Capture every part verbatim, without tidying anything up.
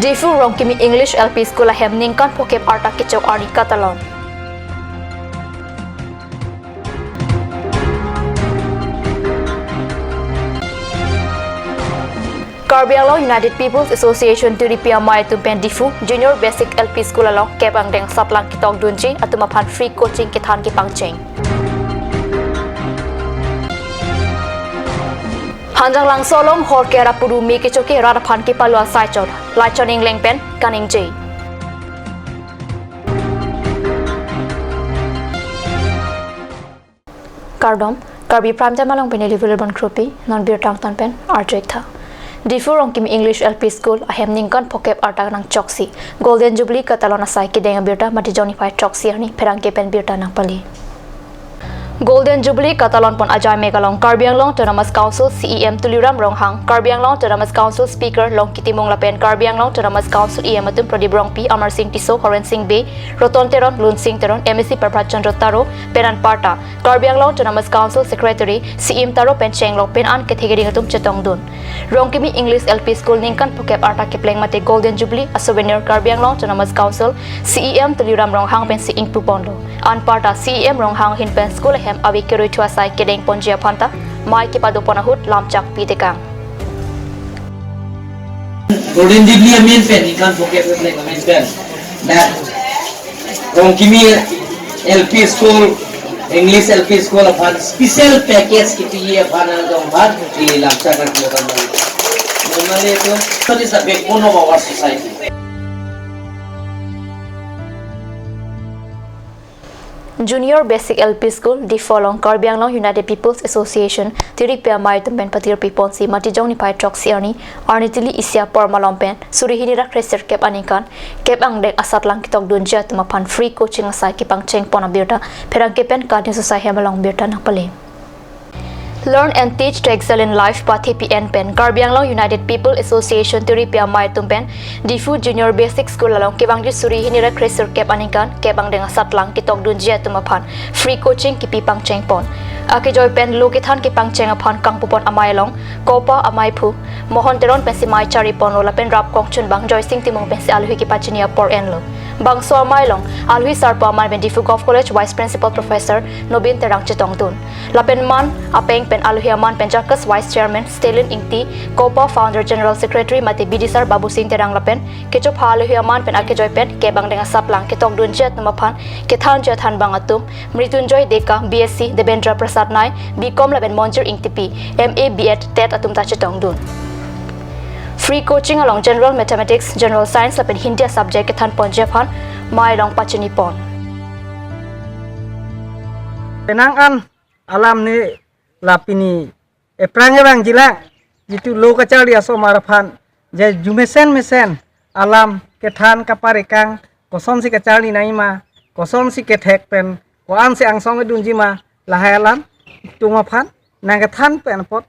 Diphu Rongkimi English L P School ahem ningkan phokep arta kechok arni katalon. Karbi Anglong United People's Association tiripi amei atum pen Diphu Junior Basic L P School along kep angdeng asatlang ketokdunji atum aphan free coaching kethan kepangcheng. Hanjanglangso along hor kera puru me kechoke rat aphan kepalu asai chot, Laichon Engleng pen kaningje. Kardom, Karbi Prime Time along pen neli Vilbon Kropi, non birta angtan pen arju-ik tha. Diphu Rongkimi English L P School ahem ningkan phokep arta nangchoksi Golden Jubilee katalon asai kedeng abirta Matijong niphai throksi arni pherangke pen birta nangpale. Golden Jubilee katalon pon ajai mega along Karbi Anglong Autonomous Council C E M Tuliram Ronghang, Karbi Anglong Autonomous Council Speaker Longki Timung lapen Karbi Anglong Autonomous Council E M atum Pradip Rongpi, Amar Sing Tisso, Horen Sing Bey, Roton Teron, Lun Sing Teron, M A C Prabhat Chandra Taro pen anparta Karbi Anglong Autonomous Council Secretary C M Taro pen chenglok pen an kethe keding atum chetongdun. Rongkimi English L P School ningkan phokep arta kepleng mate Golden Jubilee a souvenir Karbi Anglong Autonomous Council C E M Tuliram Ronghang pensi ingpu ponlo. Anparta C E M Ronghang ahin pen school ahem ave kerui thu asai kedeng ponji aphan ta mei kepado pon ahut lamchak pitekang. Golden Jubilee amen pen, ningkan phokep kepleng amen pen, dak Rongkimi L P School, English L P School aphan special package kipi aphan, adong aphan ili lamchak nangpi aphan. Normally, ito, it is the backbone of our society. Junior Basic L P School Diphu along Karbi Anglong United People's Association tiripi amei atum pen patirpi ponsi Matijong niphai throksi arni, arni tili isi apor malom pen suri hini ra kresirkep aningkan kep angdeng asatlang ketokdunji atum aphan free coaching asai kepangcheng pon abirta pherangke pen kani susai hem along birta nangpale. Learn and Teach to Excel in Life pathepi en pen Karbi Anglong United People Association tiripi amei atum pen Diphu Junior Basic School along kevangji suri hini ra kresirkep aningkan kep angdeng asatlang ketokdunji atum aphan free coaching kipi pangcheng pon. Akejoi pen lo kethan kepangcheng aphan kangpu pon amei along kopa ameiphu Mohon Teron pensi mei chari ponlo lapen rap kongchunbang Joysing Timung pensi alohi kepachini apor enlo. Bangso amei along alohi sarpo aman pen Diphu Govt College Vice Principal Professor Nobin Terang chetongdun. Lapen man apeng pen alohi aman pen Jakas Vice Chairman Stalin Ingti, kopa Founder General Secretary mate B D sir Babu Sing Terang lapen kechopha alohi aman pen akejoi pen kep angdeng asatlang ketokdunji atum aphan kethanji athanbang atum Mrityunjoy Deka, B S C, Debendra Prasad Nai, B Com lapen Monjir Ingtipi, M A, B Ed, Tet atum ta chetongdun. Free coaching along General Mathematics, General Science lapen Hindi a-subject kethan ponji aphan mei along pachini pon. Penang an alam ne la pini ephrang evang jila, jitu lo kacharli asomar aphan, je jumesen mesen alam kethan kaparekang, kosonsi kacharli nangji ma, kosonsi kethek pen ko-ansi angsong edunji ma, lahai alam itum aphan nangkethan pen apot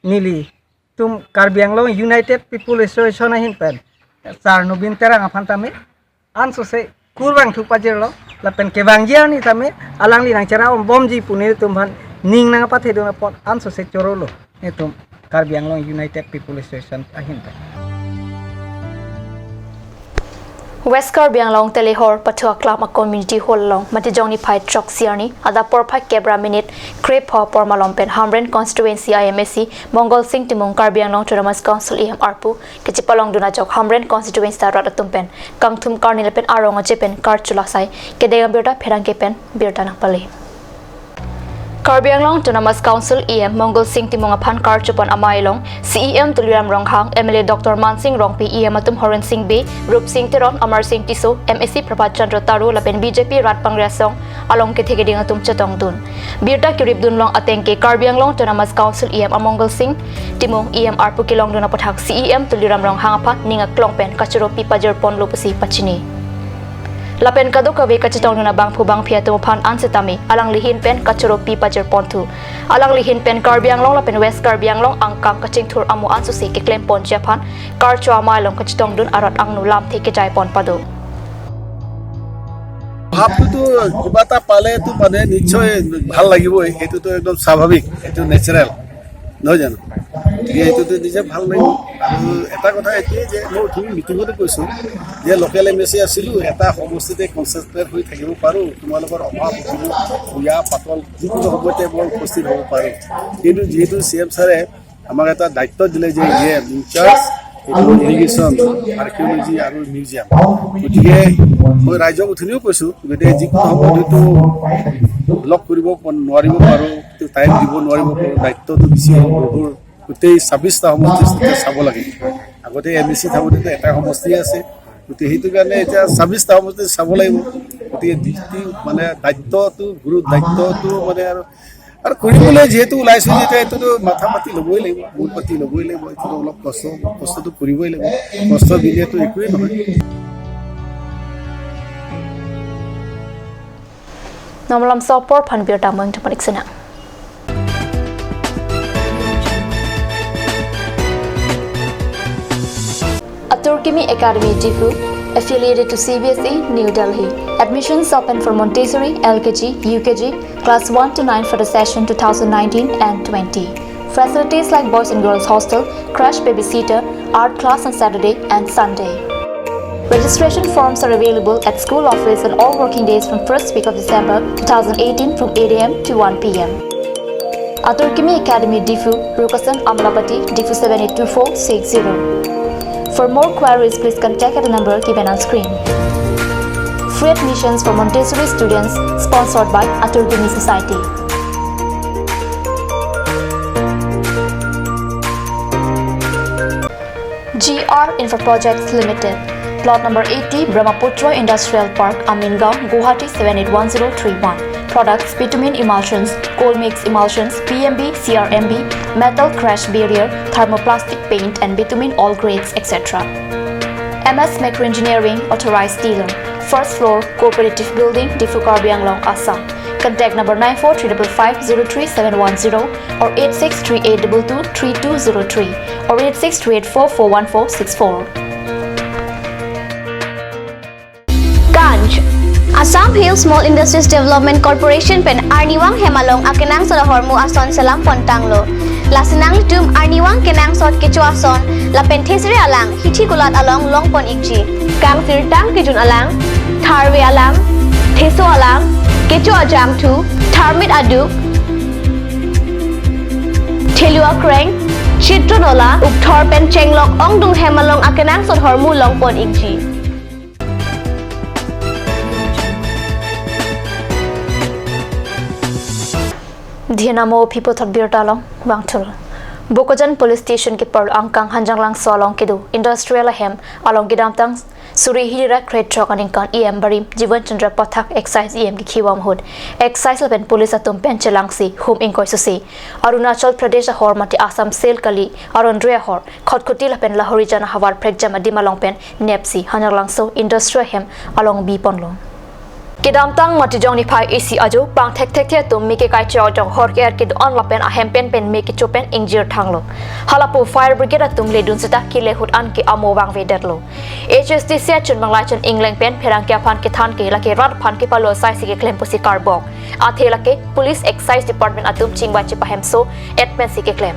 nelitum Karbi Anglong United People Association ahin pen Sar Nobin Terang aphan tame ansose kurvangthu pajirlo, lapen kevangji arni tame alangli nangchera-om bomji pu nelitum aphan ning nangpathedun apot ansose chorolo nelitum Karbi Anglong United People Association ahin pen. West Karbi Anglong Telehor Pathu Aklam a-Community Hall along Matijong niphai throksi arni adap porphai kep ra minute krepho apor malom pen Hamren Constituency I M A C Mongol Sing Timung, Karbi Anglong Autonomous Council E M arpu kachepalongdun ajok Hamren Constituency ta rat atum pen kangthum karni lapen arong aje pen karchu lasai kedeng abirta pherangke pen birta nangpale. Karbi Anglong Autonomous Council E M Mongol Sing Timung aphan karchu pon amei along C E M Tuliram Ronghang, M L A Doctor Mansing Rongpi, E M atum Horen Sing Bey, Rup Sing Teron, Amar Sing Tisso, M A C Prabhat Chandra Taro lapen B J P rat pangre asong along kethe keding atum chetongdun. Birta keripdun long ateng ke Karbi Anglong Autonomous Council E M a Mongol Sing Timung E M arpu kelongdun aputhak C E M Tuliram Ronghang aphan ning aklong pen kachoro pi pajir ponlo pusi pachini. Lapen kadokave kachetongdun abangphu bangphi atum aphan ansetame alangli ahin pen kachoro pi pajir ponthu. Alangli ahin pen Karbi Anglong lapen West Karbi Anglong angkang kachingthur amo ansose keklem ponji aphan karchu amei along kachetongdun arat angno lamthe kejai pon pado. ভাবটোতো কিবা এটা পালেতো মানে নিশ্চয় ভাল লাগিবই, সেইটোতো একদম স্বাভাৱিক, সেইটো নেচাৰেল। নহয় জানো? গতিকে এইটোতো নিজে ভাল লাগিব। আৰু এটা কথা এইটোৱে যে মই উঠি মিটিঙতো কৈছোঁ যে লোকেল এম এ চি আছিলোঁ, এটা সমষ্টিতে কনচেনট্ৰেট হৈ থাকিব পাৰোঁ, তোমালোকৰ অভাৱ অভিযোগ, বিয়া পাতল যিকোনো সময়তে মই উপস্থিত হ'ব পাৰোঁ। কিন্তু যিহেতু চি এম ছাৰে আমাক এটা দায়িত্ব দিলে যে ইয়ে ইনচাৰ্জ এইটো ইৰিগেশ্যন, আৰ্কিঅলজি আৰু মিউজিয়াম। গতিকে মই ৰাইজক উঠনিও কৈছোঁ, গতিকে যিকোনো সময়ত হয়তো লগ কৰিব প-, নোৱাৰিব পাৰোঁ, টাইম দিব নোৱাৰিব পাৰোঁ, দায়িত্বটো বেছি হ'ব, বহু গোটেই ছাব্বিছটা সমষ্টি চাব লাগে। আগতে এম ই চি থাকোঁতেতো এটা সমষ্টি আছে, গতিকে সেইটো কাৰণে এতিয়া ছাব্বিছটা সমষ্টি চাব লাগিব। গতিকে যিটো মানে দায়িত্বটো, গুৰু দায়িত্বটো মানে আৰু, আৰু কৰিবলৈ যিহেতু ওলাইছোঁ যেতিয়া এইটোতো মাথা পাতি ল'বই লাগিব, মূৰ পাতি ল'বই লাগিব। এইটোতো অলপ কষ্ট, কষ্টটো কৰিবই লাগিব। কষ্ট বিহীনেতো একোৱেই নহয়। Nonmalom apor aphan birta amoi ingthan pon-ik sinang. Atur Kimi Academy Diphu, affiliated to C B S E, New Delhi. Admissions open for Montessori, L K G, U K G, class one to nine for the session two thousand nineteen and twenty. Facilities like boys and girls hostel, crash babysitter, art class on Saturday and Sunday. Registration forms are available at school office on all working days from first week of December two thousand eighteen from eight A M to one P M. Atur Kimi Academy Diphu, Rukasan Amlapati, Diphu seven eight two four six zero. For more queries, please contact at the number given on screen. Free admissions for Montessori students, sponsored by Atur Kimi Society. G R Infra Projects Limited, Plot number eighty, Brahmaputra Industrial Park, Amingaon, Guwahati seven eight one zero three one. Products: bitumen emulsions, cold mix emulsions, P M B, C R M B, metal crash barrier, thermoplastic paint and bitumen all grades, et cetera. M S Macro Engineering, authorized dealer. First floor, Cooperative Building, Diphu, Karbi Anglong, Assam. Contact number nine four three five five zero three seven one zero or eight six three eight two two three two zero three or eight six three eight four four one four six four. Ganj. Assam Hill Small Industries Development Corporation pen arnivang hem along akenangsot ahormu ason selam pontanglo. Lasi nanglitum arnivang kenangsot kecho ason lapen thesere alang hithi kulat along longpon-ikji. Kangsirtang kejun alang, tharve alang, theso alang, kecho ajangthu, tharmit aduk, thelu akreng, chitro nola, ukthor pen chenglok ongdung hem along akenangsot ahormu longpon-ikji. Dhinamo aphi puthot birta along vangthulo. Bokajan Police Station keparlo angkang Hanjanglangso along kedo industrial ahem along kedamtang suri hini ra krethrok aningkan E M barim Jiwan Chandra Pathak Excise E M kekhi-vam ahut Excise lapen Police atum pen chelangsi hum ingkoi suse Arunachal Pradesh ahor mate Assam cell kali aron re ahor Khatkhati lapen Lahorijan ahavar phrekjam adim along pen nepsi Hanjanglangso industry ahem along biponlo. Kedamtang Matijong niphai isi ajo pangthekthekthe atum me kekai chok jong hor ke-er kedo-an lapen ahem pen pen me kecho pen ingjir thanglo. Halapu fire brigade atum ledun seta kele ahut anke amo vangvedetlo. H S D C achun manglai chun ingleng pen pherangke aphan kethan ke lake rat aphan kepalo asai si keklem pusi karbok. Athe lake Police Excise Department atum chingvai chepahemso et pensi keklem.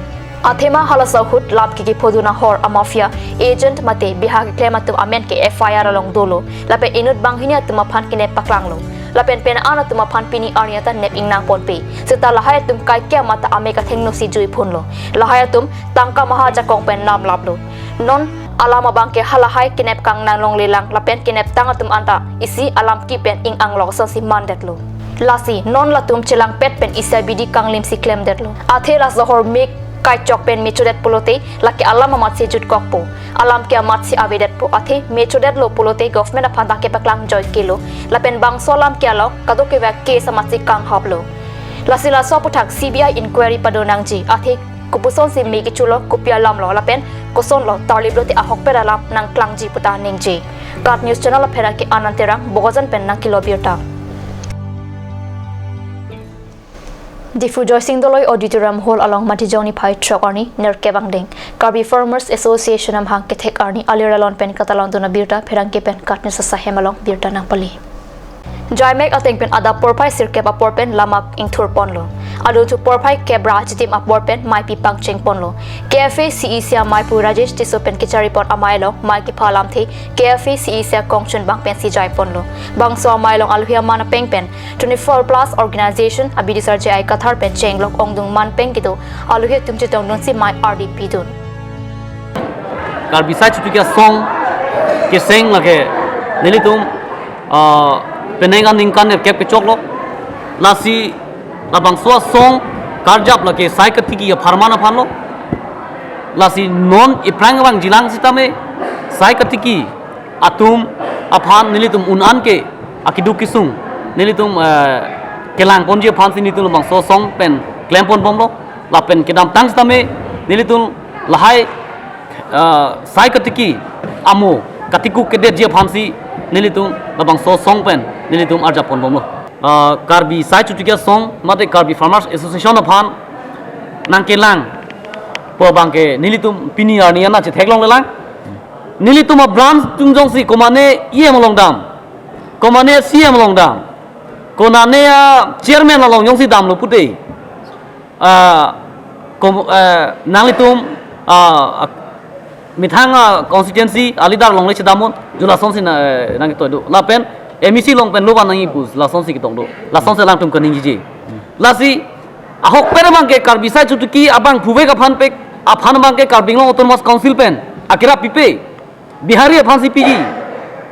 Athema halaso ahut lap kiki phodun ahor amafia agent mate beha keklem atum amen ke F I R along dolo. Lapen inut banghini atum aphan kenep paklanglo. Lapen pen-an atum aphan pini arni ata nep ingnang ponpe. Seta lahai atum kaikema ta ame kathengno si juiphunlo. Lahai atum tangka maha ajakong pen namlaplo. Non alam abang ke halahai kenep kangnang longlelang lapen keneptang atum anta isi alam ki pen ing-anglok asonsi mandetlo. Lasi non latum chelangpet pen isi abidi kanglim si klemdetlo. Athe laso ahor me kaichok pen me chodet pulote lake alam amatsi jutkokpo. Alam ke amatsi avedetpo. Athe me chodetlo pulote government aphan ta kepaklang joikelo. Lapen bangso alam ke along kadokave case amatsi kanghaplo. Lasi laso aphuthak C B I inquiry padonangji. Athe kopusonsi me kecholo, kopi alamlo lapen kosonlo tarliplote ahokpet alam nangklangji puta ningje. KAT News Channel apherangke Anand Terang, Bokajan pen nangkelo birta. Diphu Joysing Doloi Auditorium Hall along Matijong niphai throk arni nerkep angdeng Karbi Farmers Association amahang kethek arni alir alon pen katalon dun abirta pherangke pen KAT News asahem along birta nangpale. Jaimek ateng pen adap porphai sirkep apor pen lama ingthur ponlo. Adung thu porphai kep ra achitim apor pen mei pi pangcheng ponlo. K F A C E C amei pu Rajesh Tisso pen kechari pon amei along mei kepha alamthe K F A C E C akongchun abang pensi jai ponlo. Bangso amei along alohi aman apeng pen twenty-four plus organization abidi sarje ai kathar pen chenglok ongdung man peng kedo alohi atum chetongdunsi mei ardi pidun. Karbi Sai Chotiki Asong keseng lake nelitum, ah, penang aningkan nerkep kechoklo. Lasi labangso asong karjap lake sai katiki apharman aphanlo. Lasi non iphrang abang jilang sitame sai katiki atum aphan nelitum un-an ke akeduk kesung nelitum, eh, kelang ponji aphansi nelitum labangso asong pen klem pon bomlo. Lapen kedamtang sitame nelitum lahai, eh, sai katiki amo katikuk kedetji aphansi nelitum labangso asong pen nelitum arjap pon bomlo. Eh, Karbi Sai Chotiki Asong mate Karbi Farmers Association aphan nangkelang pu abang ke nelitum pini arni ana chetheklonglelang. Nelitum abranch atum jongsi komane E M along dam, komane C M along dam, konane achairman along jongsi damlo pute, ah, kom-, eh, nanglitum, ah, ah, methang aconstituency aleader alongle chedam un, jo lasonsi na, eh, nangketoi do. Lapen M E C along pen lo ba nangji pu lasonsi ketong do. Lasonsi alangtum kaningjeji. Lasi ahokpet abang ke Karbi Sai Chotiki abang phuvek aphan pek, aphan abang ke Karbi Anglong Autonomous Council pen akerap pipe. Bihari aphansi piji,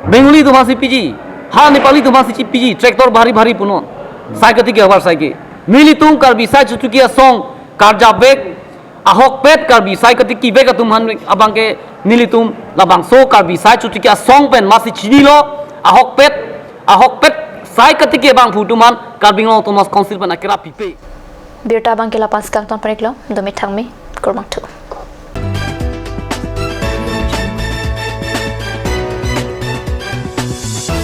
Bengali atum aphansi piji, ha Nepali atum aphansi piji, tractor bhari bhari punon. Sai katiki abar sai ke. Nelitum Karbi Sai Chotiki Asong karjap vek, ahokpet Karbi sai katiki vek atum aphan abang ke nelitum labangso Karbi Sai Chotiki Asong pen masi chinilo, ahokpet, ahokpet sai katiki abang phu atum aphan Karbi Anglong Autonomous Council pen akerap pipe. Birta abang ke lapu-an si kangton pon-iklo, dome thangme, kurvangthu.